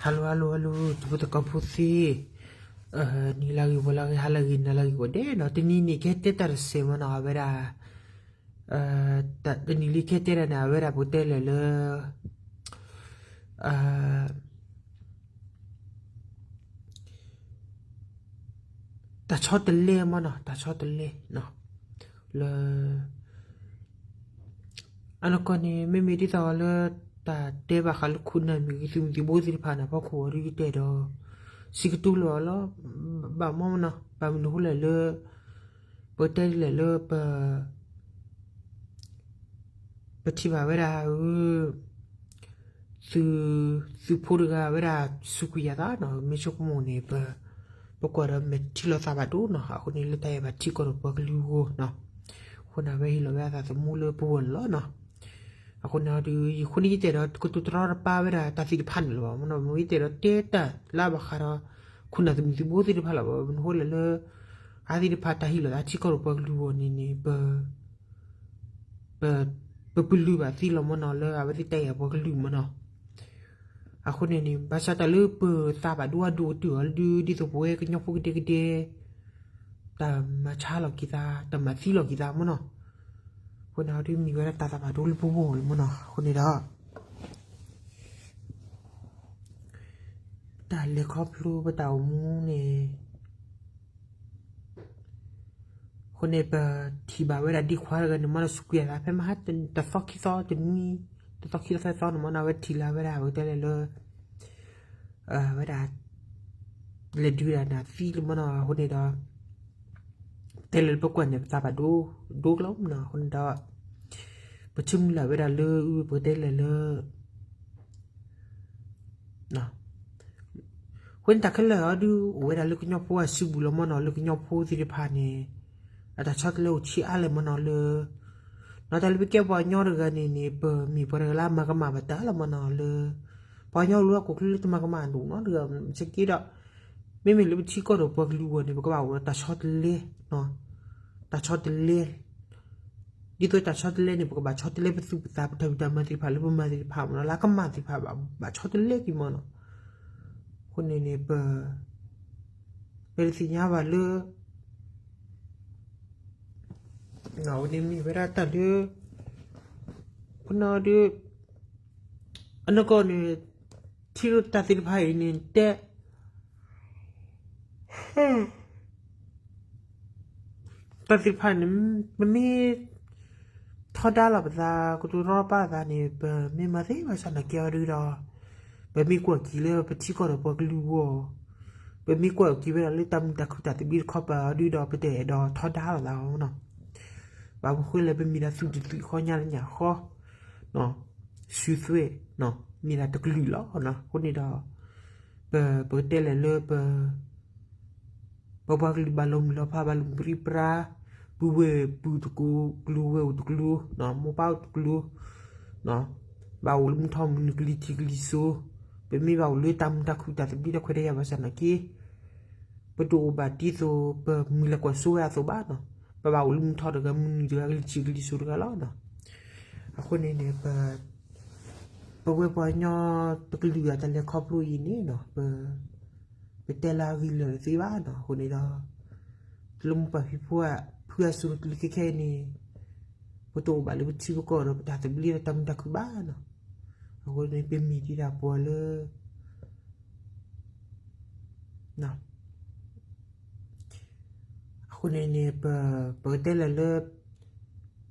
Hello hello hello တံၤဖိသကိးဖိသ့ၣ်, နံၤလၢဂ့ၤ ဝဲလၢဂ့ၤ ဟါလၢဂ့ၤ နၤလၢဂ့ၤ ကိးဂၤဒဲးနီၤ. တနံၤန့ၣ် ကဟဲတဲတၢ်တစဲးမနီၤ အဝဲဒၣ် တနံၤလံကဟဲတဲတၢ်န့ၣ် အဝဲဒၣ်ပကတဲလဲၣ်လၢ တၢ်ဆီတလဲမနီၤ, တၢ်ဆီတလဲ လၢ အနီၢ်ကီၢ်န့ၣ် မ့မ့ၢ်ဒ်သိးလၢ တၢ်တဲဘၣ်ဃးလၢခိၣ်နၢ်မ့ၢ်ဂ့ၤ သုးမုၢ်သံၣ်ဘိသ့ၣ်တဖၣ်န့ၣ် ဖီခိၣ်အီၤဒ်ယတဲဒီး စံးကတိၤလီၤလီၤ ဘၣ်မနီၤ, ဘၣ်မနုၤအဃိလဲၣ်လၢ ပတဲဒ်လဲၣ်လၢပ ပထံၣ်ဘၣ်ဝဲဒၣ် သုး သုးဖိတဂၤဝဲဒၣ် စူးကွံာ်ယၤသးနီၤ, မ့ၢ်ဆိကမိၣ်န့ၣ် ပကွၢ်ဒီးမဲာ်ထံလီၤသးဘၣ်ဒိနီၤ, အဃိန့ၣ်လၢတၢ်အဲၣ်ဘၣ်ထံကီၢ်ဒီးပှၤကလုာ်အဂီၢ်နီၤ, အဃိန့ၣ် အဝဲဟ့ၣ်လီၤဝဲအသးသမူလၢပဂီၢ်န့ၣ်လီၤနီၤ. အဃိန့ၣ်ဒီး ယဃိန့ၣ်ယတဲဒီး ကတိၤတရီတပါဝဲဒၣ်တၢ်သ့ၣ်တဖၣ်န့ၣ်လၢၤဘၣ်, မ့ၢ်ယတဲဒီးတဲတၢ်လၢဘၣ်ဃးဒီး ခိၣ်နၢ်သုးမုၢ်သံၣ်ဘိသ့ၣ်တဖၣ်လၢၤဘၣ်, မနုၤအဃိလဲၣ်လၢ အဝဲသ့ၣ်တဖၣ်တၢ်ဟ့ၣ်လီၤသးထံကီၢ်ဒီးပှၤကလုာ်အဂီၢ်န့ၣ်န့ၣ် ပ ပပလုၢ်ဘၣ်သ့လီၤမနီၤ လၢအဝဲသ့ၣ်တၢ်အဲၣ်ပှၤကလုာ်မနီၤ. အဃိန့ၣ်န့ၣ် ဘၣ်ဆၣ်တၢ်လၢပသးဘၣ်ဒိအဒိၣ်ကတၢၢ်အီၤဒုး ဒ်သိးပဝဲကညီဖိကဒဲကဒဲ တၢ်မၤဆါလီၤက့ၤသး တၢ်မၤသံလီၤက့ၤသးမနီၤ. အဃိန့ၣ်ဒုးမ့ၢ်ဝဲဒၣ်တၢ်သးဘၣ်ဒိလၢပဂီၢ်လီၤမနီၤ. အဃိန့ၣ်ဒီး တၢ်လဲၤခီဖျိပတၢ်အိၣ်မူန့ၣ် အဃိန့ၣ် ပထံၣ်ဘၣ်ဝဲဒၣ်ဒ့ခွါတဂၤန့ၣ် မ့ၢ်လၢစူးကွံာ်အသးဖဲမဟါ တသီခံသီတနွံ တသီခံသီသၢသီန့ၣ်မနီၤ အဝဲထံၣ်လၢဝဲဒၣ် ပကတဲလဲၣ်လၢ ဝဲဒၣ် လဲၤဒုးဒၣ်နၤသံလၢမနီၤ. အဃိန့ၣ်ဒီး တဲလဲၣ်လၢပကွၢ်န့ၣ် ပသးဘၣ်ဒိ ဒိကလီၤမနီၤ. အဃိန့ၣ်ဒီး ပဆိမုၢ်လၢ်ဝဲဒၣ်လၢ ပကတဲလဲၣ်လၢ အဃိန့ၣ်တၢ်ခဲလၢာ်အီၤဒုး အိၣ်ဝဲဒၣ်လၢကညီဖိအစုပူၤလီၤမနီၤ, လၢကညီဖိသ့ၣ်တဖၣ်န့ၣ် အတၢ်ဆီတလဲအိၣ်ဆံးအါလဲၣ်မနီၤလၢ နီၢ်တၢ်လၢပကဲပှၤကညီတဂၤန့ၣ်န့ၣ် ပမ့ၢ်ပှၤတဂၤလၢအမၤကမၣ်ဘၣ်တၢ်လီၤမနီၤလၢ ပှၤကညီအိၣ်လၢဟီၣ်ခိၣ်ချၢလၢတမၤကမၣ်ဒိၣ်နီတဂၤ ဆဲက့ဒီး မ့မ့ၢ်လၢပထံကီၢ်ဒီးပှၤကလုာ်အဂီၢ်န့ၣ် ပကဘၣ်အိၣ်ဒီးတၢ်ဆီတလဲ တၢ်ဆီတလဲ ဒ်သိးတၢ်ဆီတလဲန့ၣ် ပကဘၣ်ဆီတလဲပသူၣ်ပသး ပတၢ်ဖံးတၢ်မၤသ့ၣ်တဖၣ်လၢပမၤသ့ၣ်တဖၣ်မနီၤ လၢအကမၣ်သ့ၣ်တဖၣ်ဘၣ် ဘၣ်ဆီတလဲက့ၤမနီၤ. အဃိန့ၣ်န့ၣ် ပ ပတသ့ၣ်ညါဘၣ်လၢ အဝဲန့ၣ်မ့ၢ်ဝဲဒၣ်တၢ်လၢ ပနီၢ်ဒုး အနီၢ်ကီၢ်န့ၣ် ထံၣ်လိာ်တၢ်သ့ၣ်တဖၣ်အံၤန့ၣ် တဲ တၢ်သ့ၣ်တဖၣ်န့ၣ် ပမ့ၢ်ထီဒါလီၤပသး ကတိၤထီဒါပာ်သးန့ၣ် ပမ့ၢ်မၤသ့ဘၣ်ဆၣ်နာ်က့အီၤဒုးဒီး ပမ့ၢ်ကွၢ်က့ၤလၢပထံကီၢ်ဒီးပှၤကလုာ်အဂီၢ် ပမ့ၢ်ကွၢ်က့ၤဝဲဒၣ်လၢတၢ်မုာ်တၢ်ခုၣ်တၢ်သဘျ့တခီပၤအီၤဒုးဒီး ပတအဲၣ်ဒိးထီဒါလီၤသးဘၣ်နီၤ. ဘၣ်မနုၤဃိလဲၣ်ပမ့ၢ်ဒၣ်သုးတသုးဃီညါလၢညါဃီ စုသွဲၣ် မ့ၢ်ဒၣ်တကလုာ်လီၤ. အဃိန့ၣ်ဒီး ပ ပကတဲလဲၣ်လၢပ ပပှၤကလုာ်ဘၣ်လီၤမုၢ်လီၤဖး ဘၣ်လီၤမုၢ်ပြံပြါ ပုၢ်ဝဲၢ်ပုၢ်တကလုာ် ဝဲၢ်အိၣ်တကလုာ် မိၢ်ပၢ်အိၣ်တကလုာ် ဘၣ်အိၣ်လၢမုၢ်ထီၣ်မုၢ်နုာ်ကလံၤထံးကလံၤစိး ပမ့ၢ်ဘၣ်အိၣ်လၢတၢ်မုာ်တၢ်ခုၣ်တၢ်သဘျ့တၢ်ခွဲးတၢ်ယာ်ဘၣ်ဆၣ်နာ်က့ ပတအိၣ်ဘၣ်ဒ်သိးပမုၢ်လၢ်ကွၢ်စိဝဲအသိးဘၣ်နီၤ. ပဘၣ်အိၣ်လၢမုၢ်ထီၣ်တဂၤ မုၢ်နုာ်တဂၤ ကလံၤထံးကလံၤစိးတဂၤလီၤ. အဃိန့ၣ်န့ၣ် ပ ပဝဲပှၤကညီတကလုာ်အတၢ်လဲၤခီဖျိအံၤန့ၣ်နီၤ ပ ပတဲလၢအဂ့ၢ်လၢာ်တသ့ဘၣ်နီၤ. အဃိန့ၣ်ဒီး လၢမိၢ်ပၢ်ဖံဖုအ ဖုအစိၤတကလုာ်ခဲခဲအံၤန့ၣ် ပတအိၣ်ဘၣ်လၢပထံပကီၢ်ဒီးပတၢ်သဘျ့ဒီးတၢ်မုာ်တၢ်ခုၣ်ဘၣ်နီၤ. အဃိန့ၣ် ပမ့ၢ်ဒံးဒၣ်ပှၤလၢ အဃိန့ၣ်န့ၣ် ပ ပကတဲလဲၣ်လၢ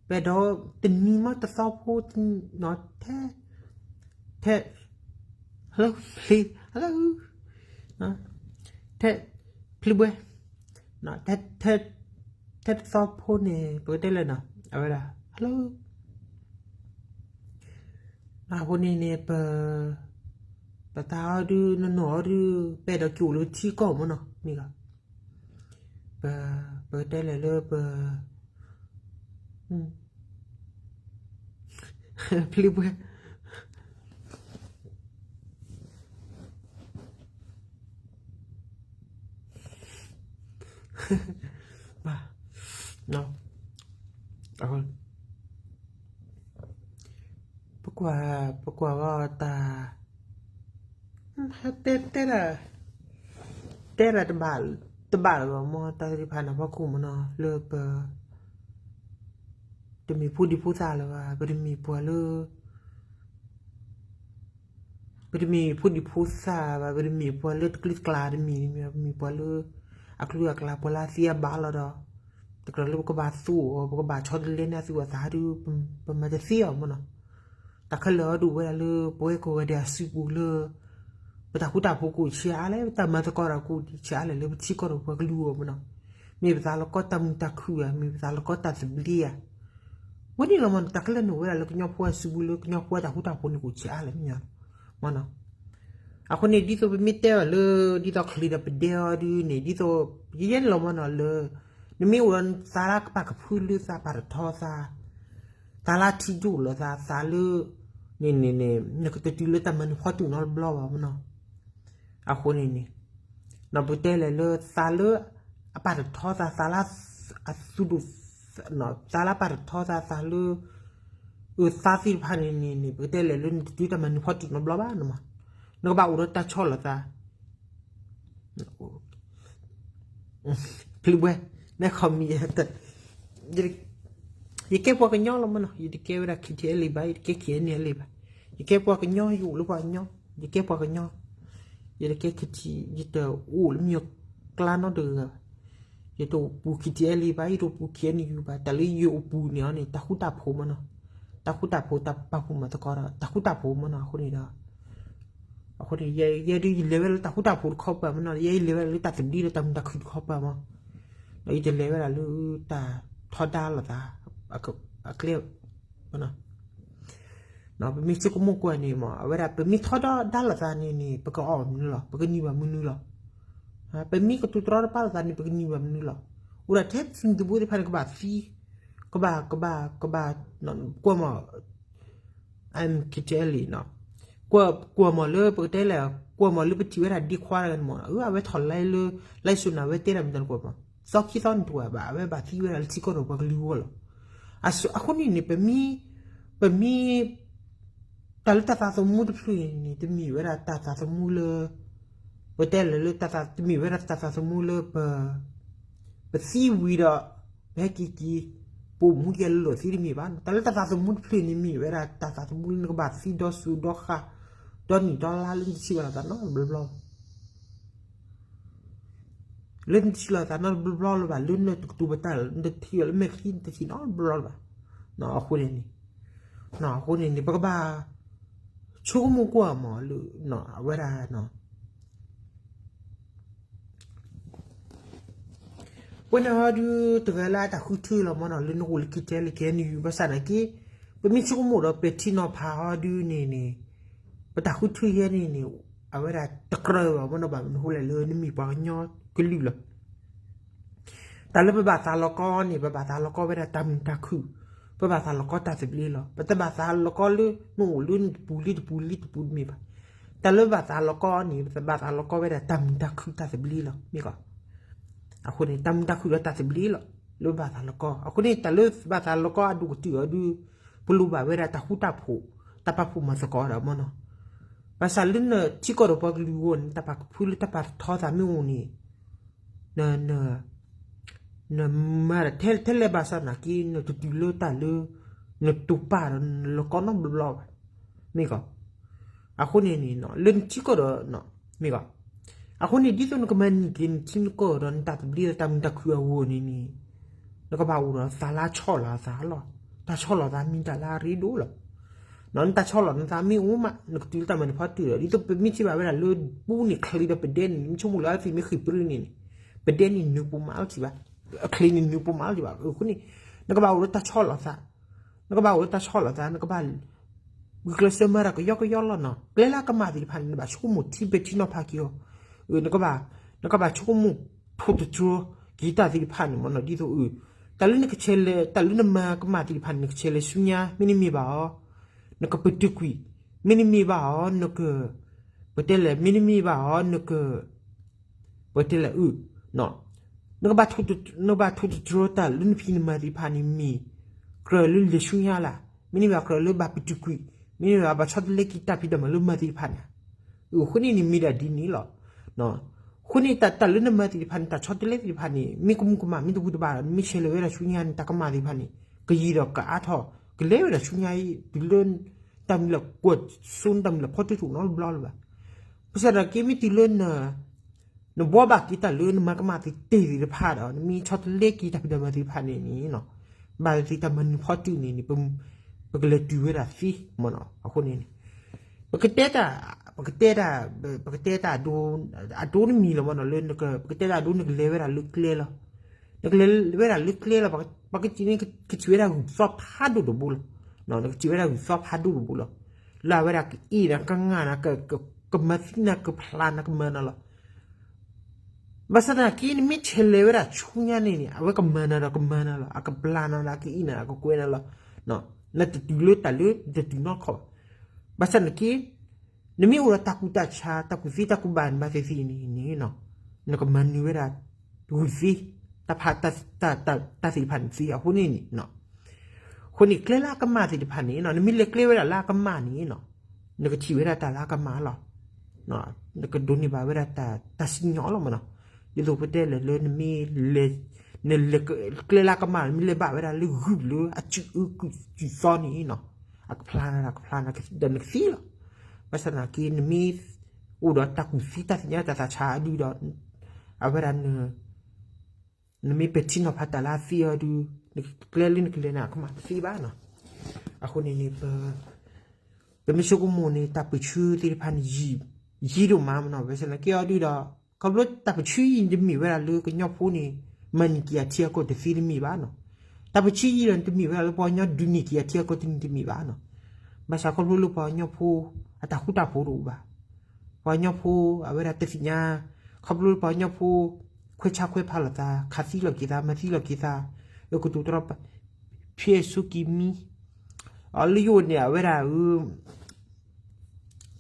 ပအဲၣ်ဒိးတနံၤမ့ၢ်တသီဖိ ထဲ ထဲ hello ဖျ့ hello ထဲ ဖျ့ဘှဲ ထဲ ထဲတသီဖိန့ၣ် ပကတဲလဲၣ်နီၤ အဝဲဒၣ် hello အဃိန့ၣ်န့ၣ် ပ ပသးအီၤဒုး နနီၢ်အီၤဒုး ပအဲၣ်ဒိးက့ၤအိၣ်လၢပထံကီၢ်မ့ၢ်နီၤ မ့ၢ်ဂ့ၤ ပ ပကတဲလဲၣ်လၢပ ဖျ့ဘှဲ ဘၣ် ပကွၢ် ပကွၢ်ဝဲတၢ် တဲ တဲဒၣ် တဲဒၣ်တဘၣ် တဘၣ်လၢၤဘၣ်မ့ၢ် တၢ်သ့ၣ်တဖၣ်န့ၣ် ဖီခိၣ်မ့ၢ်နီၤ လၢပ တမ့ၢ်ဖိဒံဖိသၣ်လၢၤဘၣ် ပတမ့ၢ်ပှၤလၢ ပတမ့ၢ်ဖိဒံဖိသၣ်ဘၣ် ပတမ့ၢ်ပှၤလၢတကလုာ်တကျါတမံၤမ့ၢ် ပမ့ၢ်ပှၤလၢ အကလုာ်အကျါ ပှၤလၢအသ့အဘၣ်လီၤဒီး တကြၢးလၢပကဘၣ်သူအီၤ ပကဘၣ်ဆီတလဲန့ၢ်အသူအသးဒီး ပမၤတသ့အီၤမ့ၢ်နီၤ. တၢ်ခဲလၢာ်အံၤဒိၣ်ဝဲဒၣ်လၢ ပဝဲကိးဂၤဒဲးအစုပူၤလၢ ပတၢ်ဃူတၢ်ဖိးကအိၣ်ဆံးအါလဲၣ် ပတၢ်မၤသကိးတၢ်ကအိၣ်ဆံးအါလဲၣ် လၢပထံကီၢ်ဒီးပှၤကလုာ်အဂီၢ်မ့ၢ်နီၤ. မ့ၢ်ပသးလီၤကီတၢ်မုာ်တၢ်ခုၣ်ဧါ မ့ၢ်ပသးလီၤကီတၢ်သဘျ့ဧါ ဝဲန့ၣ်လီၤမ့ၢ်နီၤ. တၢ်ခဲလၢာ်န့ၣ်အိၣ်ဝဲဒၣ်လၢကညီဖိအစုပူၤလၢကညီဖိအတၢ်ဃူတၢ်ဖိးန့ၣ်ကအိၣ်ဆံးအါလဲၣ်မ့ၢ်နီၤ မ့ၢ်နီၤ. အဃိန့ၣ် ဒ်သိးပမ့ၢ်တဲအီၤလၢ ဒ်သိးချံးဒီးပဒဲအီၤဒုန့ၣ် ဒ်သိး ယဲန့ၣ်လီၤမ့ၢ်နီၤလၢ နမ့ၢ်အိၣ်ဒီးသးလၢကပာ်ကဖၢလၢသးပာ်တထီသး သးလၢထံဒိၣ်လီၤသး သးလၢ န့ၣ်န့ၣ်န့ၣ် နကတတုၤလၢတၢ်မၤနၢၤဖီတူၣ်နီတဘျီဘၣ်မ့ၢ်နီၤ. အဃိန့ၣ်န့ၣ် ပကတဲလဲၣ်လၢသးလၢ အပာ်တထီသး သးလၢ အသူဒိၣ် သးလၢပာ်တထီသး သးလၢ အသးသ့ၣ်တဖၣ်န့ၣ်န့ၣ်န့ၣ် ပကတဲလဲၣ်လၢနတတုၤတၢ်မၤနၢၤဖီတူၣ်နီတဘျီဘၣ်နီၤမး နကဘၣ်အိၣ်ဒီးတၢ်ဆီၣ်လီၤသး ဖျုးဘှဲ နဲခီမံၤ ယကဲပှၤကညီလီၤမ့ၢ်နီၤ ယတကဲဝဲဒၣ် KTLA ဘၣ် ယတကဲ KNLA ဘၣ် ယကဲပှၤကညီ ယအိၣ်လၢပှၤကညီ ယကဲပှၤကညီ ယတကဲ KT ယတအိၣ်လၢမ့ၢ်ကျါနီတဂၤဘၣ် ယတအိၣ်ပူၤ KTLA ဘၣ် ယတအိၣ်ပူၤ KNU ဘၣ် တၢ်လၢယအိၣ်ပူၤန့ၣ်အီၤန့ၣ် တၢ်ဃူတၢ်ဖိးမ့ၢ်နီၤ တၢ်ဃူတၢ်ဖိး တၢ်ပာ်ဖှိၣ်မၤသကိးဒီး တၢ်ဃူတၢ်ဖိးမ့ၢ်နီၤ အဃိန့ၣ်ဒီး အဃိန့ၣ် ယဲဒုးယလဲၤဝဲလၢတၢ်ဃူတၢ်ဖိးတခီပၤမ့ၢ်နီၤ ယဲယလဲၤဝဲလၢတၢ်သဘျ့ဒီးတၢ်မုာ်တၢ်ခုၣ်တခီပၤမ့ၢ် ဒီးယတလဲၤဝဲဒၣ်လၢတၢ်ထီဒါလိာ်သး အကျဲ ပမ့ၢ်ဆိကမိၣ်ကွၢ်န့ၣ်မ့ၢ် အဝဲဒၣ် ပမ့ၢ်ထီဒါလိာ်သးန့ၣ်န့ၣ် ပကအီၣ်မနုၤလီၤ ပကန့ၢ်ဘၣ်မနုၤလီၤ ပမ့ၢ်ကတိၤတရီတပါလိာ်သးန့ၣ် ပကန့ၢ်ဘၣ်မနုၤလီၤ အိၣ်ဒၣ်ထဲသုးမုၢ်သံၣ်ဘိသ့ၣ်တဖၣ်န့ၣ် ကဘၣ်သံ ကဘၣ် ကဘၣ် ကဘၣ် ကွၢ်မး MKTL နီၤ ကွၢ်မးလၢပကတဲလဲၣ် ကွၢ်မးလၢပထံၣ်ဝဲဒၣ်ဒ့ခွါတဂၤန့ၣ်မး အဝဲထီၣ်လၢ လၢစိနၤဝဲတဲဒၣ်မတၤတကွၢ်မး သီခံသီန့ၣ်တကွၢ်ဘၣ် အဝဲဘၣ်သံဝဲဒၣ်လၢထံကီၢ်ဒီးပှၤကလုာ်အဂီၢ်လီၤ. အဃိန့ၣ်န့ၣ် ပမ့ၢ် ပမ့ၢ် တၢ်လၢတၢ်သးသမူတဖျၢၣ်န့ၣ် တမ့ၢ်ဝဲဒၣ်တၢ်သးသမူလၢ ပတဲလဲၣ်လၢ တမ့ၢ်ဝဲဒၣ်တၢ်သးသမူလၢပ ပသံဝံၤဒီး ပဟဲက့ၤက့ၤ ပအိၣ်မူက့ၤလၢလီၢ်သံတမ့ၢ်ဘၣ်. တၢ်လၢတၢ်သးသမူတဖျၢၣ်န့ၣ်မ့ၢ်ဝဲဒၣ်တၢ်သးသမူလၢနကဘၣ်သံဒီးစိၤဒီးဃၣ် ဒီးနံၣ်ဒီးလါလၢနတထံၣ်ဘၣ်လိာ်သးနီတဘျီဘျီ လၢနတထံၣ်လိာ်သးနီတဘျီဘျီလၢၤဘၣ် လၢနတကတိၤပတၢ်လၢနတထံၣ်လၢမဲာ်ချံနတထံၣ်နီတဘျီဘျီလၢၤဘၣ်. အဃိန့ၣ်န့ၣ် အဃိန့ၣ်န့ၣ် ပကဘၣ် ဆိကမိၣ်ကွၢ်မးလၢ အဝဲဒၣ် ပဝဲန့ၣ်ဟီဒုး တဂၤလၢအတၢ်ဃုထၢလီၤမးနီၤ လၢနအိၣ်လၢခံထဲလၢ KNU ဘၣ်ဆၣ်သနာ်က့ ပမ့ၢ်ဆိကမိၣ်ဒီးပဲာ်ထံနီၤဖးဟီဒုးန့ၣ်န့ၣ် ပတၢ်ဃုထၢယဲန့ၣ်န့ၣ် အဝဲဒၣ်တကြၢးဘၣ်မးနီၤ ဘၣ်မနုၤဃိလဲၣ်လၢနမ့ၢ်ပှၤကညီကလုာ်လီၤ. တၢ်လၢပဘၣ်သးလီၤကီန့ၣ် ပဘၣ်သးလီၤကီဝဲဒၣ်တၢ်မုာ်တၢ်ခုၣ်, ပဘၣ်သးလီၤကီတၢ်သဘျ့လီၤ. ပတဘၣ်သးလီၤကီလၢ နအိၣ်လၢနတပူၤလံတပူၤလံတပူၤတမ့ၢ်ဘၣ်. တၢ်လၢပဘၣ်သးလီၤကီန့ၣ် ပဘၣ်သးလီၤကီဝဲဒၣ်တၢ်မုာ်တၢ်ခုၣ်တၢ်သဘျ့လီၤ မ့ၢ်ကီး. အဃိန့ၣ် တၢ်မုာ်တၢ်ခုၣ်ဒီးတၢ်သဘျ့လီၤ လၢပဘၣ်သးလီၤကီ. အဃိန့ၣ် တၢ်လၢပဘၣ်သးလီၤကီအဒိၣ်ကတၢၢ်အီၤဒုး ပလိၣ်ဘၣ်ဝဲဒၣ်တၢ်ဃူတၢ်ဖိး တၢ်ပာ်ဖှိၣ်မၤသကိးဒီးမးနီၤ. ဘၣ်ဆၣ်လၢနထံကီၢ်ဒီးပှၤကလုာ်အဂီၢ်န့ၣ် တၢ်ပာ်ကဖၢလၢတၢ်ပာ်တထီသးမ့ၢ်အိၣ်န့ၣ် နမၤထဲလဲၣ်ဘၣ်ဆၣ်သနာ်က့ နတတုၤလၢတၢ်လၢ နတိာ်ပာ်ဒီးနလီၤကီနီတဘျီဘျီဘၣ် မ့ၢ်ကီး. အဃိန့ၣ်န့ၣ် လၢနထံကီၢ်ဒီး မ့ၢ်ကီး. အဃိန့ၣ် ဒ်သိးနကမၤန့ၢ်က့ၤနထံနကီၢ်ဒီးနတၢ်သဘျ့ဒီးတၢ်မုာ်တၢ်ခုၣ်အဂီၢ်န့ၣ်န့ၣ် နကဘၣ်အိၣ်ဒီးသးလၢအဆီၣ်လီၤအသးလီၤ. တၢ်ဆီၣ်လီၤသးမ့ၢ်တၢ်လၢအရ့ဒိၣ်လီၤ. နတၢ်ဆီၣ်လီၤနသးမ့ၢ်အိၣ်မး နကတုၤလၢတၢ်မၤနၢၤဖီတၢၢ်ဒီး ဒ်သိးပမ့ၢ်ထံၣ်ဘၣ်ဝဲဒၣ်လၢပူန့ၣ် ချံးဒီးပဒဲန့ၣ် မ့ၢ်ဆိကမိၣ်လၢအဝဲသ့ၣ်မ့ၢ်ဃ့ၢ်ပြၢန့ၣ်န့ၣ် ပဒဲန့ၣ်နၢၤပိာ်မးလီၤထံၣ်ဘၣ်, ချံးန့ၣ်နၢၤပိာ်မးလီၤထံၣ်ဘၣ်. အဃိန့ၣ် နကဘၣ်အိၣ်လၢတၢ်ဆီၣ်လီၤသး နကဘၣ်အိၣ်လၢတၢ်ဆီၣ်လီၤသး နကဘၣ် ဂုာ်ကျဲးစၢးမၤတၢ်ကယီကယီလီၤနီၤ. ကျဲလၢအကမၣ်သ့ၣ်တဖၣ်န့ၣ် နဘၣ်ဆိကမိၣ်ထံပဲာ်ထံနီၤဖးက့ၤအီၤ, နကဘၣ် နကဘၣ်ဆိကမိၣ်ထိၣ်သတြီၤက့ၤတၢ်သ့ၣ်တဖၣ်န့ၣ်မ့ၢ်နီၤ ဒ်သိး တၢ်လၢနကဆဲးလဲၤ တၢ်လၢနမၤကမၣ်သ့ၣ်တဖၣ်န့ၣ် နကဆဲးလဲၤဆူညါ မ့တမ့ၢ်ဘၣ်အီၤ နကပတုာ်ကွံာ်, မ့တမ့ၢ်ဘၣ်အီၤ နက ပတဲလဲၣ် မ့တမ့ၢ်ဘၣ်အီၤ နက ပတဲလဲၣ် အ နကဘၣ် နကဘၣ်ထိၣ်သတြီၤတၢ်လၢနဖံးနမၤသ့ၣ်တဖၣ်န့ၣ်မ့ၢ် ကြၢးလၢလဲၤဆူညါလၢ်, မ့တမ့ၢ်ဘၣ်ကြၢးလၢဘၣ်ပတုာ်ကွံာ်, မ့တမ့ၢ်ဘၣ်ဘၣ်ဆီတလဲက့ၤတၢ်ဖံးတၢ်မၤလၢမၤသ့ၣ်တဖၣ်န့ၣ် အဃိန့ၣ်န့ၣ်မ့ၢ်ဒၣ်ဒ်န့ၣ်လီၤ. အဃိန့ၣ်တၢ်လၢနမၤသ့ၣ်တဖၣ်န့ၣ် တၢ်ဆီတလဲသ့ၣ်တဖၣ်န့ၣ် မ့ၢ်ကမူကမၣ် မ့ၢ်တဘူၣ်တဘၣ်ဒီး နမ့ၢ်ဆဲးလဲၤဝဲဒၣ်ဆူညါန့ၣ် တၢ်ကမၣ်သ့ၣ်တဖၣ်န့ၣ် ကယံာ်ဒီးကအါထီၣ် ကလဲၤဝဲဒၣ်ဆူညါအံၤ တုၤလၢ တၢ်မုၢ်လၢ်ကွၢ်စိနတၢ်မုၢ်လၢ်ဖီတၢၣ်တအိၣ်နီတဘျီလၢၤဘၣ်. ဘၣ်ဆၣ်သနာ်က့ မ့ၢ်တုၤလၢ နဘှီဘၣ်က့ၤတၢ်လၢနမၤကမၣ်သ့တ့ၢ်သ့ၣ်တဖၣ်ဒီး နမ့ၢ်ဆီတလဲက့ၤတၢ်ဖံးတၢ်မၤသ့ၣ်တဖၣ်န့ၣ်န့ၣ် ဘၣ်သ့ၣ်တၢ်မၤနၢၤဖီတၢၣ်န့ၣ်န့ၣ် ပကလဲၤတုၤဝဲဒၣ်သ့မ့ၢ်နီၤ. အဃိန့ၣ်န့ၣ် ပကတဲတၢ် ပကတဲတၢ် ပကတဲတၢ်အဒိ အဒိတမံၤလီၤမ့ၢ်နီၤ လၢ ပကတဲတၢ်အဒိ နကလဲၤဝဲဒၣ်လၢကျဲလီၤ. နကလဲၤဝဲဒၣ်လၢကျဲလီၤ ပက ပကစံးန့ၣ်ကစံးဝဲဒၣ်ဂုၢ်သီဖးဒိၣ်တဘိလီၤ. နကစံးဝဲဒၣ်ဂုၢ်သီဖးဒိၣ်တဘိလီၤ. လၢအဝဲဒၣ်ကအ့ၣ်နၤကငၣ်နၤ ကမၤသံနၤကဖျါနၤကမၤနၤလီၤ. ဘၣ်ဆၣ်သနာ်က့ နမ့ၢ်ဆဲးလဲၤဝဲဒၣ်ဆူညါန့ၣ်န့ၣ် အဝဲကမၤနၤဒီးကမၤနၤလီၤ အကဘျါနၤဒီးကအ့ၣ်နၤဒီးကကွဲနၤလီၤ. နတတုၤလၢတၢ်လၢနတတုၤနီတခီၣ်ဘၣ်. ဘၣ်ဆၣ်သနာ်က့ နမ့ၢ်အိၣ်ဒီးတၢ်ကူၣ်တၢ်ဆး တၢ်ကူၣ်သ့တၢ်ကူၣ်ဘၣ်နဘၣ်သ့ၣ်သ့ၣ်န့ၣ်န့ၣ် နကမၤနၢၤဝဲဒၣ် ဂုၢ်သ့ တၢ်ဖး တၢ်သ့ၣ်တဖၣ်န့ၣ်သ့အဃိန့ၣ်န့ၣ် အဃိန့ၣ် ကျဲလၢအကမၣ်သ့ၣ်တဖၣ်န့ၣ် နမ့ၢ်လဲၤကျဲဝဲဒၣ်လၢအကမၣ်န့ၣ် နကထံၣ်ဝဲဒၣ်တၢ်လၢအကမၣ်လီၤ. နကဒိးန့ၢ်ဘၣ်ဝဲဒၣ်တၢ်စံၣ်ညီၣ်လီၤမ့ၢ်နီၤ. ဒ်သိးပတဲလဲၣ်လၢနမ့ၢ် နလဲၤကျဲလၢအကမၣ် နမ့ၢ်လဲၤဘၣ်ဝဲဒၣ်လၢဂုၢ်လၢအစုၣ်အၢစုၣ်သီန့ၣ် အကဖျါနၤဒီးကဖျါနၤဒီးနကသံလီၤ. ဘၣ်ဆၣ်သနာ်က့ နမ့ၢ်အိၣ်ဒီးတၢ်ကူၣ်သ့တၢ်သ့ၣ်ညါတၢ်သးဆးအဒုဒီး အဝဲဒၣ် နမ့ၢ်ပဲာ်ထံနီၤဖးတၢ်လၢအသ့အီၤဒု နကျဲလၢနကလဲၤန့ၣ် အကမၣ်တသ့ဘၣ်နီၤ. အဃိန့ၣ်န့ၣ် ပမ့ၢ်ဆိကမိၣ်န့ၣ် တၢ်ပၢဆှၢသ့ၣ်တဖၣ်န့ၣ် ယံာ်ဒိၣ်မးမ့ၢ်နီၤ. ဘၣ်ဆၣ်သနာ်က့အီၤဒုဒီး ခီဖျိတၢ်ပၢဆှၢအံၤတမ့ၢ်ဝဲဒၣ်လၢကညီဖိန့ၣ် မၤန့ၢ်က့ၤအထံအကီၢ်တသ့တမ့ၢ်ဘၣ်နီၤ. တၢ်ပၢဆှၢအံၤဒီးတမ့ၢ်ဝဲဒၣ်လၢပှၤကညီဒုးန့ၢ်က့ၤအထံအကီၢ်တနံၤတမ့ၢ်ဘၣ်နီၤ. ဘၣ်ဆၣ်ခီဖျိလၢပှၤကညီဖိ အတၢ်ဃူတၢ်ဖိးတအိၣ်ဘၣ်. ပှၤကညီဖိ အဝဲဒၣ်တသ့ၣ်ညါ ခီဖျိလၢပှၤကညီဖိ ခွဲးဆါခွဲးဖးလိာ်သး ခးသံလိာ်က့ၤသး မၤသံလိာ်က့ၤသး အကတိၤတြီ ဖဲအစိကံၤမံ လၢယအိၣ်န့ၣ် အဝဲဒၣ်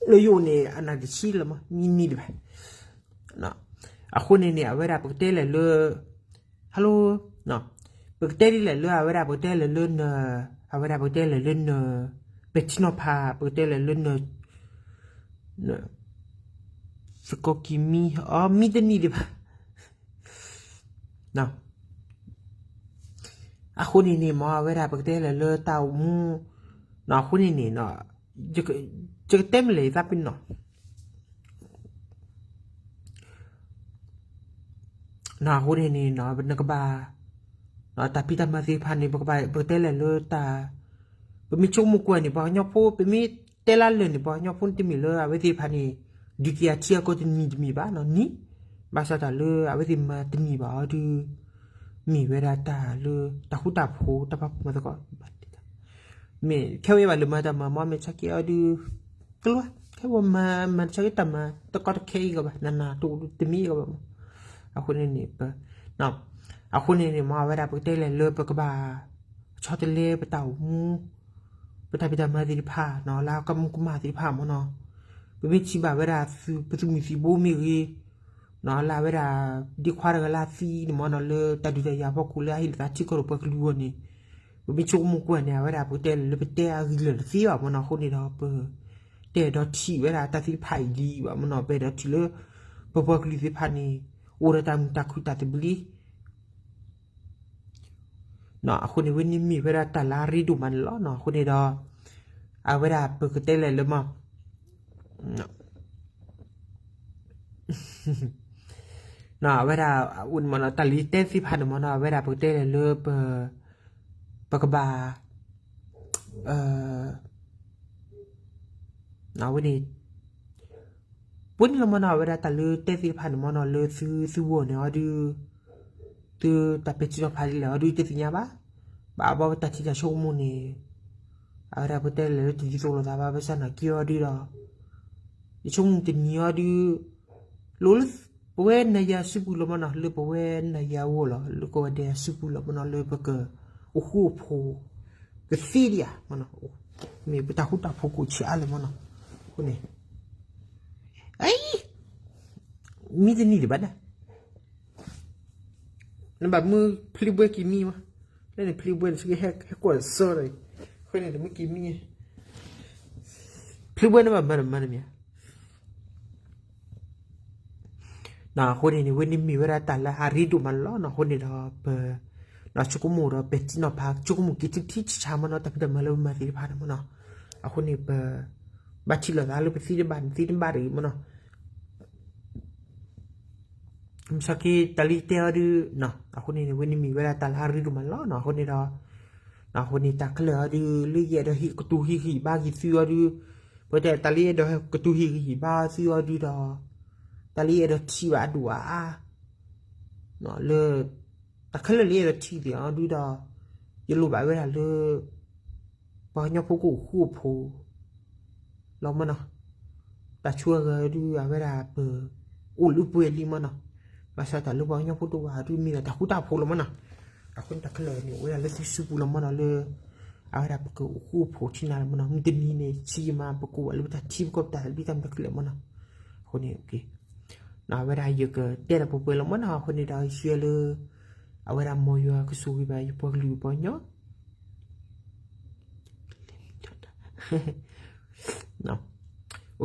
လၢယအိၣ်န့ၣ် အနၢ်တဆံလၢၤမး မံနံၤတဖၣ် အဃိန့ၣ်န့ၣ် အဝဲဒၣ်ပကတဲလဲၣ်လၢ hello ပကတဲဒ်လဲၣ်လၢအဝဲဒၣ်ပကတဲလဲၣ်လၢန အဝဲဒၣ်ပကတဲလဲၣ်လၢန ပဲာ်ထံနီၤဖး ပကတဲလဲၣ်လၢန သကိးကံၤမံ အီ မံတနံၤဒံးဘၣ် အဃိန့ၣ်န့ၣ် မ်အဝဲဒၣ်ပကတဲလဲၣ်လၢတၢ်အိၣ်မူ အဃိန့ၣ်န့ၣ် ယကတဲမ့ၢ်လဲၣ်ယသးပ့ၤနီၣ် အဃိန့ၣ်န့ၣ် နကဘၣ် တၢ်ဖံးတၢ်မၤသ့ၣ်တဖၣ်န့ၣ် ပကဘၣ်ပကတဲလဲၣ်လၢတၢ် ပမ့ၢ်ဆိကမိၣ်ကွၢ်န့ၣ် ပှၤကညီဖိ ပမ့ၢ်တဲလၢလၢာ်န့ၣ် ပှၤကညီဖိတမ့ၢ်လၢအဝဲသ့ၣ်တဖၣ်န့ၣ် ဒုးက့ၤအထံအကီၢ်တနံၤတမ့ၢ်ဘၣ်နီၤ နံၤ ဘၣ်ဆၣ်တၢ်လၢအဝဲသ့ၣ်မၤတနံၤဘၣ်အီၤဒုး မ့ၢ်ဝဲဒၣ်တၢ်လၢတၢ်ဃူတၢ်ဖိး တၢ်ပာ်ဖှိၣ်မၤသကိး မ့ၢ်ခဲဝဲဘၣ်လၢမၤတၢ်မၤမ့ၢ်ဆၢက့ၤအီၤဒုး ကလီၤ ခဲဝဲမၤမၤတၢ်ဆၢက့ၤတၢ်မၤ တကီတခဲအံၤကဘၣ် နနၤတအိၣ်တမံၤအံၤကဘၣ်မး အဃိန့ၣ်န့ၣ် အဃိန့ၣ်န့ၣ် မ်အဝဲဒၣ်ပကတဲလဲၣ်လၢပကဘၣ် ဆီတလဲပတၢ်အိၣ်မူ ပတၢ်ဖံးတၢ်မၤသ့ၣ်တဖၣ်နီၤ လၢကမူကမၣ်သ့ၣ်တဖၣ်မ့ၢ်နီၤ ပမ့ၢ်ထံၣ်ဘၣ်ဝဲဒၣ်သုး ပသုးမုၢ်သံၣ်ဘိမ့ၢ်ဂ့ၤ နီၤ လၢအဝဲဒၣ် ဒ့ခွါတဂၤလၢအသံန့ၣ်မ့ၢ်နီၤ လၢတၢ်ဒုးတၢ်ယၤအဖီခိၣ်လၢအဟ့ၣ်လီၤသးထံကီၢ်ဒီးပှၤကလုာ်အဂီၢ်န့ၣ် ပမ့ၢ်ဆိကမိၣ်ကွၢ်န့ၣ် အဝဲဒၣ်ပကတဲလဲၣ်လၢပတဲအဂ့ၢ်လၢာ်တသ့ဘၣ်မ့ၢ်နီၤ အဃိန့ၣ်ဒီးပ တအဲၣ်ဒိးထံၣ်ဝဲဒၣ်တၢ်သ့ၣ်တဖၣ်အံၤလံဘၣ်မ့ၢ်နီၤ ပအဲၣ်ဒိးထံၣ်လၢ ပပှၤကလုာ်သ့ၣ်တဖၣ်န့ၣ် အိၣ်ဒီးတၢ်မုာ်တၢ်ခုၣ်တၢ်သဘျ့ အဃိန့ၣ် ဝဲန့ၣ်မ့ၢ်ဝဲဒၣ်တၢ်လၢအရ့ဒိၣ်မးန့ၣ်လီၤ. အဃိန့ၣ်ဒီး အဝဲဒၣ်ပကတဲလဲၣ်လၢမး အဝဲဒၣ်အိၣ်န့ၣ်မ့ၢ်နီၤ တၢ်လၢယတဲသ့ၣ်တဖၣ်န့ၣ်မ့ၢ်နီၤ အဝဲဒၣ်ပကတဲလဲၣ်လၢ ပကဘၣ် အဝဲန့ၣ် ပှဲၤန့ၣ်လီၤမ့ၢ်နီၤ အဝဲဒၣ်တၢ်လၢတဲသ့ၣ်တဖၣ်န့ၣ်မ့ၢ်နီၤ လၢသုသုဂီၢ်န့ၣ်အီၤဒုး သုတၢ်ပဲာ်ထံနီၤဖးဒ်လဲၣ်အီၤဒုးတသ့ၣ်ညါဘၣ်. ဘၣ်အဘၣ်ပတၢ်ထံၣ်တၢ်ဆိကမိၣ်န့ၣ် အဝဲဒၣ်ပတဲလဲၣ်လၢတဒ်သိးလိာ်သးဘၣ် ဘၣ်ဆၣ်သနာ်က့အီၤဒုးဒီး ယဆိကမိၣ်တနံၤအီၤဒုး လိၣ်လၢပဝဲနၤယၤအစုပူၤလီၤမ့ၢ်နီၤ လၢပဝဲနၤယၤအဂီၢ်လီၤ လၢကီၢ်ဝဲဒဲးအစုပူၤလီၤမ့ၢ်နီၤ လၢပကအိၣ်ဃူအိၣ်ဖိး ကသ့ဒံးဧါမ့ၢ်နီၤ မ့ၢ်ပတၢ်ဃူတၢ်ဖိးကိးဆံးအါလဲၣ်မ့ၢ်နီၤ အဃိန့ၣ် အံၤ မံတနံၤဒံးဘၣ်ဒၣ် နဘၣ်မုၢ်ဖျံးဘှဲက့ၤမံမး လၢန့ၣ်ဖျံးဘှဲန့ၣ် ဆကဟဲကွၢ်စၢ်ဒီး အဃိန့ၣ် နမုၢ်က့ၤမံ ဖျံးဘှဲနဘၣ်မၤတမၤတမံၤ အဃိန့ၣ်န့ၣ် ဝဲန့ၣ်မ့ၢ်ဝဲဒၣ်တၢ်လၢအရ့ဒိၣ်မးလီၤနီၤ. အဃိန့ၣ်ဒီးပ နီၤ ဆိကမိၣ်ဒီးပဲာ်ထံနီၤဖး ဆိကမိၣ်က့ၤထံထံဆးဆးမးနီၤ တၢ်ဖံးတၢ်မၤလၢပမၤသ့ၣ်တဖၣ်န့ၣ်မးနီၤ. အဃိန့ၣ် ပ ဘၣ်ထံၣ်လိာ်သးလၢပသ့တဘၣ်န့ၣ် သ့တဘၣ်တဂ့ၤမးနီၤ. မ့ၢ်စီၤက့ၤတၢ်လၢယတဲအီၤဒုး အဃိန့ၣ်န့ၣ် ဝဲန့ၣ်မ့ၢ်ဝဲဒၣ်တၢ်လၢအရ့ဒိၣ်မးလီၤနီၤ. အဃိန့ၣ်ဒီး အဃိန့ၣ် တၢ်ခဲလၢာ်အီၤဒုး လၢယအဲၣ်ဒိးဟ့ၣ်ကတိၤဟ့ၣ်ဂံၢ်ဘါက့ၤသုအီၤဒုး ပတဲတၢ်လၢယအဲၣ်ဒိးကတိၤဟ့ၣ်ဂံၢ်ဟ့ၣ်ဘါသုအီၤဒုးဒီး တၢ်လၢယအဲၣ်ဒိးထံၣ်ဘၣ်အဒိၣ်အါအါ လၢ တၢ်ခဲလၢာ်လၢယအဲၣ်ဒိးထံၣ်သ့ၣ်အီၤဒုးဒီး ယလိၣ်ဘၣ်ဝဲဒၣ်လၢ ပှၤကညီဖိကအိၣ်ဃူအိၣ်ဖိး လီၤမးနီၤ. တၢ်ဆိအဂၤဒုး အဝဲဒၣ်ပ အိၣ်လၢပှဲၤလံမးနီၤ. ဘၣ်ဆၣ်တၢ်လၢပှၤကညီဖိတအိၣ်ဘၣ်ဒုး မ့ၢ်ဒၣ်တၢ်ဃူတၢ်ဖိးလီၤမးနီၤ. အဃိန့ၣ်တၢ်ခဲလၢာ်န့ၣ် အိၣ်ဝဲဒၣ်လၢသုစုပူၤလီၤမးနီၤ လၢ အဝဲဒၣ်ပကအိၣ်ဃူအိၣ်ဖိးထံနၤလီၤမးနီၤ. မုၢ်တနံၤန့ၣ် ဆံးယမး ပကအိၣ်ဘၣ်လၢပတၢ်ထံပကီၢ်ပတၢ်သဘျ့တၢ်မတၤတၢ်ခဲလၢာ်မးနီၤ. အဃိန့ၣ် အဝဲဒၣ်ယကတဲတၢ်ပှဲၤပှဲၤလီၤမးနီၤ. အဃိန့ၣ်ဒီးယဆၢလၢ အဝဲဒၣ်မ်ယွၤကဆိၣ်ဂ့ၤဘၣ်ယပှၤကလုာ်ပှၤ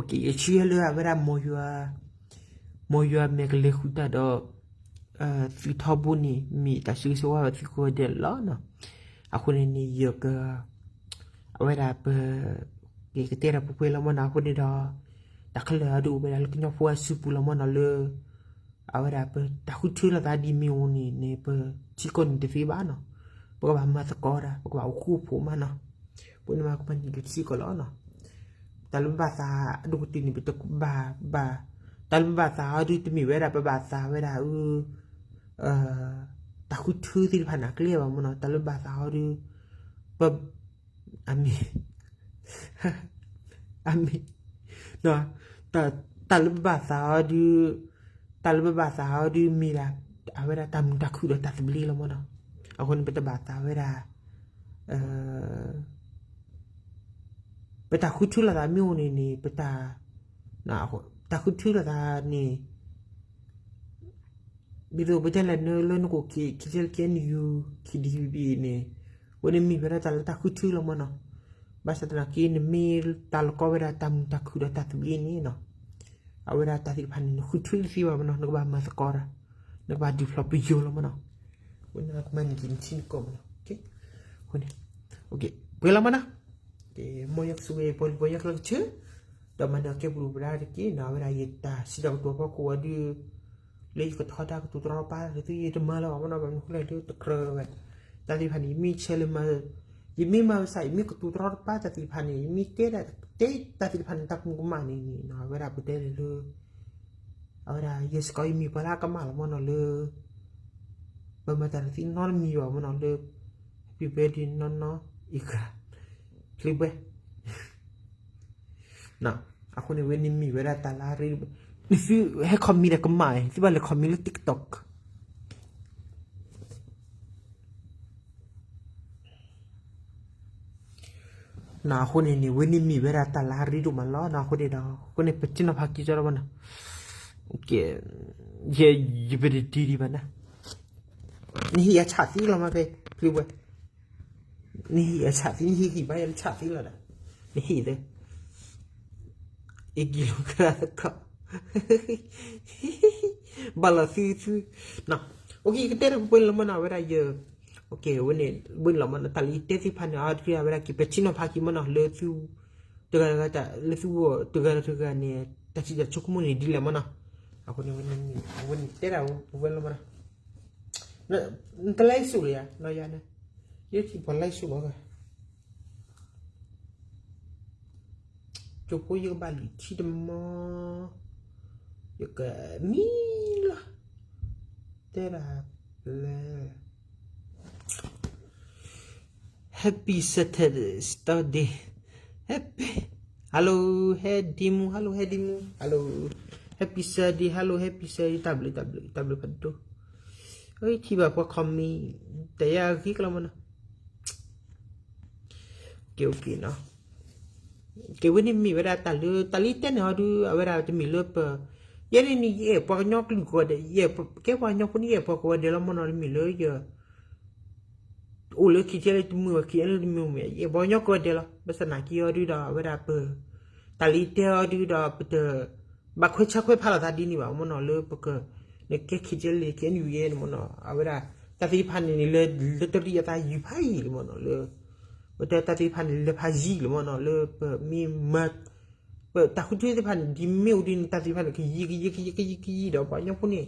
ကညီ ယဆၢလၢအဝဲဒၣ်မ်ယွၤ မ်ယွၤမ့ၢ်ကလဲၤဃုာ်တၢ်ဒီး သုထီဘိန့ၣ် မ့ၢ်တၢ်ဆၢဂ့ၤဆၢဝါဘၣ်သုကိးဂၤဒဲးလီၤနီၤ. အဃိန့ၣ်န့ၣ် ယက အဝဲဒၣ်ပ ကတဲတၢ်ပှဲၤပှဲၤလီၤမးနီၤ. အဃိန့ၣ်ဒီး တၢ်ခဲလၢာ်အဒုးအိၣ်ဝဲဒၣ်လၢကညီဖိအစုပူၤလီၤမးနီၤ လၢ အဝဲဒၣ်ပတၢ်ဃုထၢလိာ်သးဒ်မ့ၢ်အိၣ်န့ၣ်န့ၣ် ပထံကီၢ်န့ၣ်တသ့ဘၣ်နီၤ. ပကဘၣ်မၤသကိးတၢ် ပကဘၣ်အိၣ်ဃူအိၣ်ဖိးမးနီၤ. ပဝဲန့ၣ်မးကမၤန့ၢ်က့ၤစ့ၢ်ကီးလီၤနီၤ. တၢ်လၢပဘၣ်သးအဒိၣ်ကတၢၢ်န့ၣ် ပတဘၣ်ဘၣ် တၢ်လၢပဘၣ်သးအီၤဒုးတမ့ၢ်ဝဲဒၣ် ပဘၣ်သးဝဲဒၣ် အ တၢ်ဃုထၢသ့ၣ်တဖၣ်န့ၣ် အကျဲဘၣ်မးနီၤ. တၢ်လၢပဘၣ်သးအီၤဒုး ပ အမ့ၢ် အမ့ၢ် တၢ်လၢပဘၣ်သးအီၤဒုး တၢ်လၢပဘၣ်သးအီၤဒုးမ့ၢ်ဒၣ် အဝဲဒၣ်တၢ်မုာ်တၢ်ခုၣ်ဒီးတၢ်သဘျ့လီၤမးနီၤ. အဃိန့ၣ် ပတဘၣ်သးဝဲဒၣ် ပတၢ်ဃုထၢလိာ်သးမ့ၢ်အိၣ်န့ၣ်န့ၣ် ပတၢ် တၢ်ဃုထၢလိာ်သးန့ၣ် ဒ်သိးပတဲလဲၣ် နလၢနကိၣ် ခ့ ခ့ ခ့ နယူၤ ခ့ဒံဘံန့ၣ် အဝဲန့ၣ်မ့ၢ်ဝဲဒၣ်တၢ်လၢတၢ်ဃုထၢလီၤမးနီၤ. ဘၣ်ဆၣ်သနာ်က့ နမ့ၢ်တၢ်လီၤကီဝဲဒၣ်တၢ်မုာ်တၢ်ခုၣ်ဒီးတၢ်သဘျ့န့ၣ်နီၤ အဝဲဒၣ်တၢ်သ့ၣ်တဖၣ်န့ၣ် နဃုထၢတသ့ဘၣ်မးနီၤ နကဘၣ်မၤသကိးတၢ် နကဘၣ်ဒုးဖျိးပယီၤလီၤမးနီၤ. အဝဲန့ၣ်ကမၤန့ၢ်က့ၤနထံနကီၢ်မးနီၤ. အဃိန့ၣ် ပှဲၤလီၤမးနီၤ. မ်ယွၤကဆိၣ်ဂ့ၤပှၤလၢပှၤကညီခဲလၢာ်ကဆၢ ဒီးမၤန့ၢ်အကဲဘျုးဘၣ်တက့ၢ်နီၤ. အဝဲဒၣ်ယတၢ်စံးတၢ်ကတိၤဖီခိၣ်အီၤဒုး လၢယကထီဒါကတိၤတရီတပါ လၢသုယတမၤလၢၤဘၣ်မးနီၤ. ဘၣ်မနုၤဃိလဲၣ်လၢတကြၢးဝဲ တၢ်သ့ၣ်တဖၣ်န့ၣ် ယမ့ၢ်ဆဲးလၢ ယမ့ၢ်မၤဝဲစး ယမ့ၢ်ကတိၤတရီတပါတၢ်သ့ၣ်တဖၣ်န့ၣ် ယမ့ၢ်တဲ တဲတၢ်သ့ၣ်တဖၣ်န့ၣ် တၢ်ကမူၤကမၣ်န့ၣ်န့ၣ် အဝဲဒၣ်ပတဲလၢ အဝဲဒၣ်ယဲစ့ၢ်ကီး ယမ့ၢ်ပှၤလၢအကမၣ်လီၤမးနီၤလၢ ပမၤတၢ်တသ့နီတမံၤဘၣ်မးနီၤလၢ Happy birthday နီၢ်နီၢ် အံၤကရၢ ဖျ့ဘှဲ အဃိန့ၣ် ဝဲန့ၣ်မ့ၢ်ဝဲဒၣ်တၢ်လၢအရ့ဒိၣ်, နသုဟဲ comment ဒီးကမၣ်, သုဘၣ်လဲၤ comment လၢ TikTok နီၤ. အဃိန့ၣ်န့ၣ် ဝဲန့ၣ်မ့ၢ်ဝဲဒၣ်တၢ်လၢအရ့ဒိၣ်မးလီၤနီၤ. အဃိန့ၣ်ဒီး အဃိန့ၣ် ပထံၣ်နီၤဖးက့ၤကၠီဒီးဘၣ်နီၤ, ယပတဒံဒံးဘၣ်နီၤ, နဟ့ၣ်ယၤဆၣ်သံလီၤမးဖဲ ဖျ့ဘှဲ နဟ့ၣ်ယၤဆၣ်သံ, နဟ့ၣ်ဂံၢ်ဘါယၤလၢဆၣ်သံလီၤဒီး, နဟ့ၣ်သ့, အ့ၣ်ကံလိကရၢသကိး, ဘၣ်လီၤသုသု, ကတဲတၢ်ပှဲၤပှဲၤလီၤမးနီၤ အဝဲဒၣ်ယ, ဝဲန့ၣ် ဝဲန့ၣ်လီၤမးနီၤ တၢ်လၢယတဲသ့ၣ်တဖၣ်န့ၣ် အါတက့ၢ် အဝဲဒၣ်က့ၤ ပထံၣ်နီၤဖးက့ၤမးနီၤ လၢသု, တဂၤတဂၤ လၢသုဂီၢ် တဂၤတဂၤန့ၣ် တၢ်စံးတၢ်ဆိကမိၣ်န့ၣ်ဒ်လဲၣ်မးနီၤ. အဃိန့ၣ် ဝဲန့ၣ် အဝဲန့ၣ်တဲတၢ်ပှဲၤပှဲၤလီၤမးနီၤ. နတ like စူၣ်လၢယၤ နီၢ်ယၤန့ၣ်, ယထံၣ်ပှၤ like စူၣ်လီၤဂၤ ကၠိဖိယကဘၣ်လုၢ်ထံတမီ, ယကမံလီၤ, တဲဒၣ်လၢ Happy Saturday, Saturday, Happy, Hello, ဟဲဒံမူ, Hello, ဟဲဒံမူ, Hello, Happy Saturday, Hello, Happy Saturday, တၢ်ဘျုး တၢ်ဘျုး တၢ်ဘျုးဖးဒိၣ်, ထံၣ်ဘၣ်ပှၤ comment တယါဂ့ၤကလီၤမးနီၤ. ကဲ ကဲဝဲန့ၣ်မ့ၢ်ဝဲဒၣ်တၢ်လၢ တၢ်လၢယတဲန့ၣ်အီၤဒုး အဝဲဒၣ်တမ့ၢ်လၢပ, ယဲန့ၣ်န့ၣ် ယအဲၣ်ပှၤကညီကလုာ်ကိးဂၤဒဲး, ယကဲပှၤကညီဖိန့ၣ် ယအဲၣ်ပှၤကိးဂၤဒဲးလီၤမးနီၤ တမ့ၢ်လၢယ အိၣ်လၢ KTLA တမုာ်ဘၣ် KNLA တမုာ်မ့ၢ် ယအဲၣ်ပှၤကညီကိးဂၤဒဲးလီၤ. ဘၣ်ဆၣ်သနာ်က့အီၤဒုးဒီး အဝဲဒၣ်ပ, တၢ်လၢယတဲအီၤဒုးဒီး ပတဘၣ်ခွဲးဆါခွဲးဖးလိာ်သးဒ်န့ၣ်ဘၣ်မးနီၤ လၢပက နကဲ ခ့ကဲလ့ ကဲနယူၤယဲန့ၣ်မ့ၢ်နီၤ အဝဲဒၣ် တၢ်သ့ၣ်တဖၣ်န့ၣ်န့ၣ် လၢတရံးအသးယံာ်ဖးယံာ်လီၤမ့ၢ်နီၤ လၢ ဝဲတဲတၢ်သ့ၣ်တဖၣ်န့ၣ် လၢဖးယံာ်လီၤမ့ၢ်နီၤ လၢပမ့ၢ်မၤ ပတၢ်ဃုထၢသ့ၣ်တဖၣ်န့ၣ် ဒ်မ့ၢ်အိၣ်ဒ်န့ၣ် တၢ်သ့ၣ်တဖၣ်န့ၣ် ကယံာ်ကယံာ်ကယံာ်ကယံာ်ကယံာ်ဒီး ပှၤကညီဖိန့ၣ်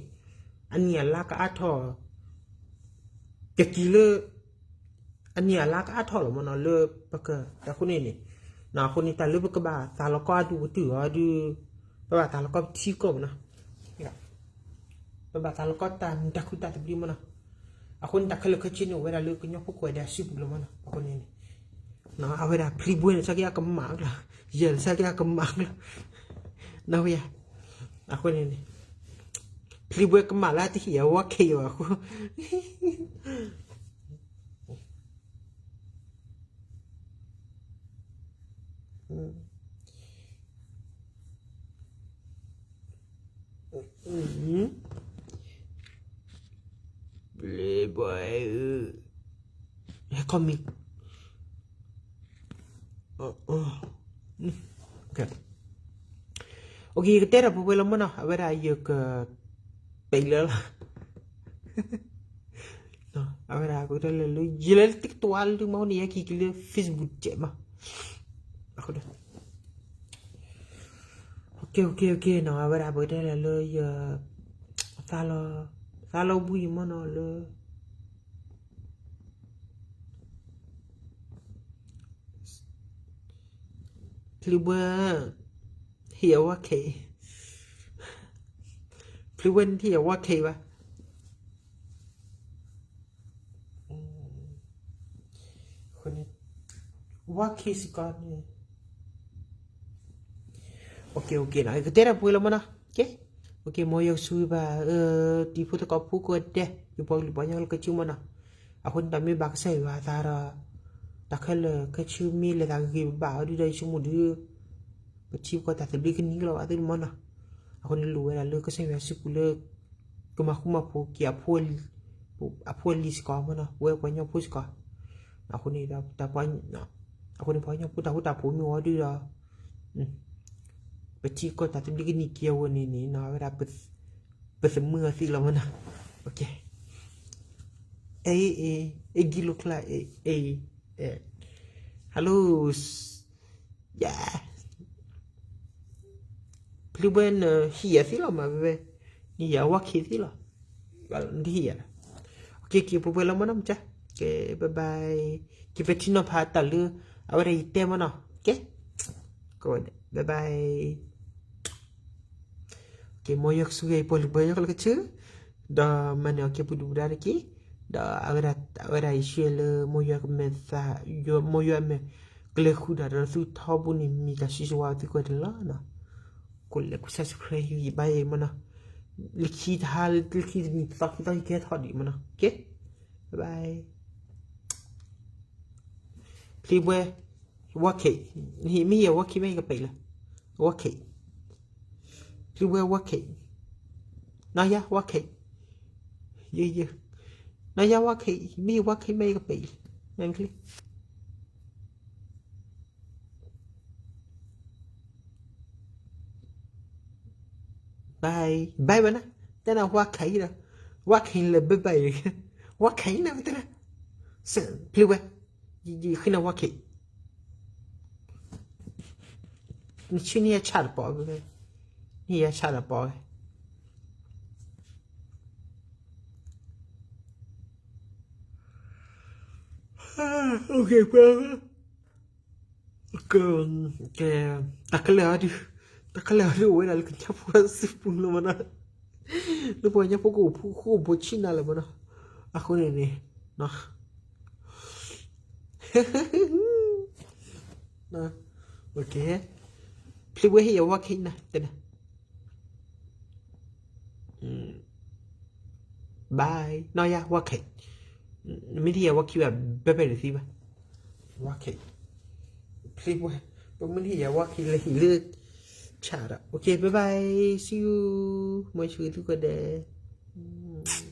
အနံၣ်အလါကအါထီၣ် ကက့ၤလၢ အနံၣ်အလါကအါထီၣ်လီၤမ့ၢ်နီၤ လၢပက အဃိန့ၣ်န့ၣ် အဃိန့ၣ် တၢ်လၢပကဘၣ်သးလီၤကီအဒူၣ်ကတၢၢ်အီၤဒုး ပဘၣ်သးလီၤကီပထံကီၢ်မ့ၢ်နီၤ ပဘၣ်သးလီၤကီတၢ်မုာ်တၢ်ခုၣ်တၢ်သဘျ့မ့ၢ်နီၤ အဃိန့ၣ် တၢ်ခဲလၢာ်ခဲဆ့န့ၣ် အိၣ်ဝဲဒၣ်လၢကညီဖိကိးဂၤဒဲးအစုပူၤလီၤမ့ၢ်နီၤ အဃိန့ၣ်န့ၣ် အဝဲဒၣ်ဖျံဘှဲန့ၣ် ဆၢက့ၤအကမၣ်ကျၢၤ ယဲၢ်ဆၢက့ၤအကမၣ်ကျၢၤ နဝဲယၤ အဃိန့ၣ်န့ၣ် ဖျံဘှဲကမၣ်လၢတဟ့ၣ်အဝါခ့ယီၤအဃိ Playboy ဟဲ call me ယကတဲဒီးပဝဲလီၤမ့ၢ်နီၤ အဝဲဒၣ်ယက ပ့ၤလၢလီၤ အဝဲဒၣ်ပကတဲလၢလၢ ယလဲၤလၢ TikTok အါလၢမ့ၢ်န့ၣ် ယက့ၤက့ၤလၢ Facebook ကဲးမး အဃိ နီၤ အဝဲဒၣ်ပကတဲလၢလၢယ သးလီၤ သးလီၤဘှံးမ့ၢ်နီၤလၢ ဖျံဘှဲ ဟ့ၣ်အဝါခ့ ဖျံဘှဲနဟ့ၣ်အဝါခ့ဘၣ် ဝါခ့စ့ၢ်ကီးန့ၣ် ကတဲဒီးပှဲၤလီၤမ့ၢ်နီၤ ကဲ မ့ၢ်ယွၤကဆိၣ်ဂ့ၤဘၣ် တံၤဖိသကိးဖိကိးဂၤဒဲး ယပှၤကလုာ်ပှၤကညီလၢကဆူမ့ၢ်နီၤ အဃိန့ၣ် တၢ်မ့ၢ်ဘၣ်ကစၢ်ယွၤအသးဒီး တၢ်ခဲလၢာ်ခဲဆ့မ့ၢ်လဲၤသးဂ့ၤဂ့ၤဘၣ်ဘၣ်အီၤဒုဒီးယဆိကမိၣ်ဒု ပထံပကီၢ်တၢ်သဘျ့ကနံၤကလီၤဘၣ်သုမ့ၢ်နီၤ အဃိန့ၣ်လိၣ်ဝဲဒၣ်လၢကစၢ်ယွၤစုပူၤလၢ ကမၤဃူမၤဖိးက့ၤ အဖိအလံၤစ့ၢ်ကီးမ့ၢ်နီၤ ပဝဲပှၤကညီဖိစ့ၢ်ကီး အဃိန့ၣ် အဃိန့ၣ် ပှၤကညီဖိတၢ်ဃူတၢ်ဖိးမ့ၢ်ဝဲဒုဒီး ပထံပကီၢ်တၢ်သဘျ့ကနံၤက့ၤအဝဲန့ၣ်န့ၣ် အဝဲဒၣ် ပသမုာ်အီၤသ့လီၤမ့ၢ်နီၤ အ့ အ့ အ့ ဂံၢ်လိာ်ကျါ အ့ အ့ hello ယၤ ဖျံဘှဲနဟ့ၣ်ယၤသ့လီၤမး ဖဲဖဲ နဟ့ၣ်ယၤဝါခ့သ့လီၤ နတဟ့ၣ်ယၤလီၤ က့ၤက့ၤပှဲၤပှဲၤလီၤမ့ၢ်နီၤ မ့ၢ်ကၠါ ကဲ bye bye က့ၤပဲာ်ထံနီၤဖးတၢ်လၢ အဝဲဒၣ်ယတဲမ့ၢ်နီၤ ကဲ bye bye က့ၤ မ်ယွၤကဆိၣ်ဂ့ၤပှၤလုၢ်ပှၤကညီခဲလၢာ်ခဲဆ့ ဒီးမၤန့ၢ်အီၤက့ၤပဒုၣ်ပဒါတက့ၢ် ဒီးအဝဲဒၣ် အဝဲဒၣ်ယဆှၢလၢ မ်ယွၤကမဲာ်သး မ်ယွၤအမဲာ် ကလဲၤဃုာ်တၢ်ဒီးသုထီဘိန့ၣ် မ့ၢ်တၢ်ဆှၢဆှၢဝဲသုကိးဂၤဒဲးလီၤနီၤ ကိးလဲၤကိး subscribe ယဘါယဲမ့ၢ်နီၤ လၢခံတဟါ လၢခံတနံၤသီခံသီ ယကဟဲထီၣ်ဒံးမ့ၢ်နီၤ ကဲ bye bye ဖျံဘှဲ ဝါခ့ မ့ၢ်ဟ့ၣ်ဝါခ့မ့ၢ်ယကပဲာ်လီၤ ဝါခ့ ဖျံဘှဲဝါခ့ နီၢ်ယါဝါခ့ ယ ယ နီၢ်ယါဝါခ့ မ့ၢ်ဟ့ၣ်ဝါခ့မ့ၢ်ယကပဲာ်လီၤ မ့ၢ်ချ့ bye bye ဝဲနၤ တဲနၤဝါခ့ဒီး ဝါခ့လၢ bye bye ဝါခ့နၤ တဲနၤ ဖျံဘှဲ ယဃ့နၤဝါခ့ နဆ့န့ၢ်ယဆၣ်တပီၤ န့ၢ်ယဆၣ်တပီၤ ကဲ တၢ်ခဲလၢာ်အီၤဒုး တၢ်ခဲလၢာ်အီၤဒုး အိၣ်ဝဲဒၣ်လၢကညီဖိစုပူၤလီၤမ့ၢ်နီၤ လၢပှၤကညီဖိကအိၣ်ဖှိၣ်အိၣ်ဖိဆံးနၤလၢၤမ့ၢ်နီၤ အဃိန့ၣ်န့ၣ် ဖျံဘှဲဟ့ၣ်ယၤဝါခ့နၤ တဲနၤ bye နီၢ်ယါဝါခ့ မ့ၢ်တဟ့ၣ်ယၤဝါခ့ဘၣ် bye bye တသ့ဘၣ် ဝါခ့ ဖျံဘှဲ ပမ့ၢ်တဟ့ၣ်ယၤဝါခ့ လဲၤဟ့ၣ်လၢ ဆၣ်ဒီး okay bye bye see you မ်ယွၤဆိၣ်ဂ့ၤသုကိးဂၤဒဲး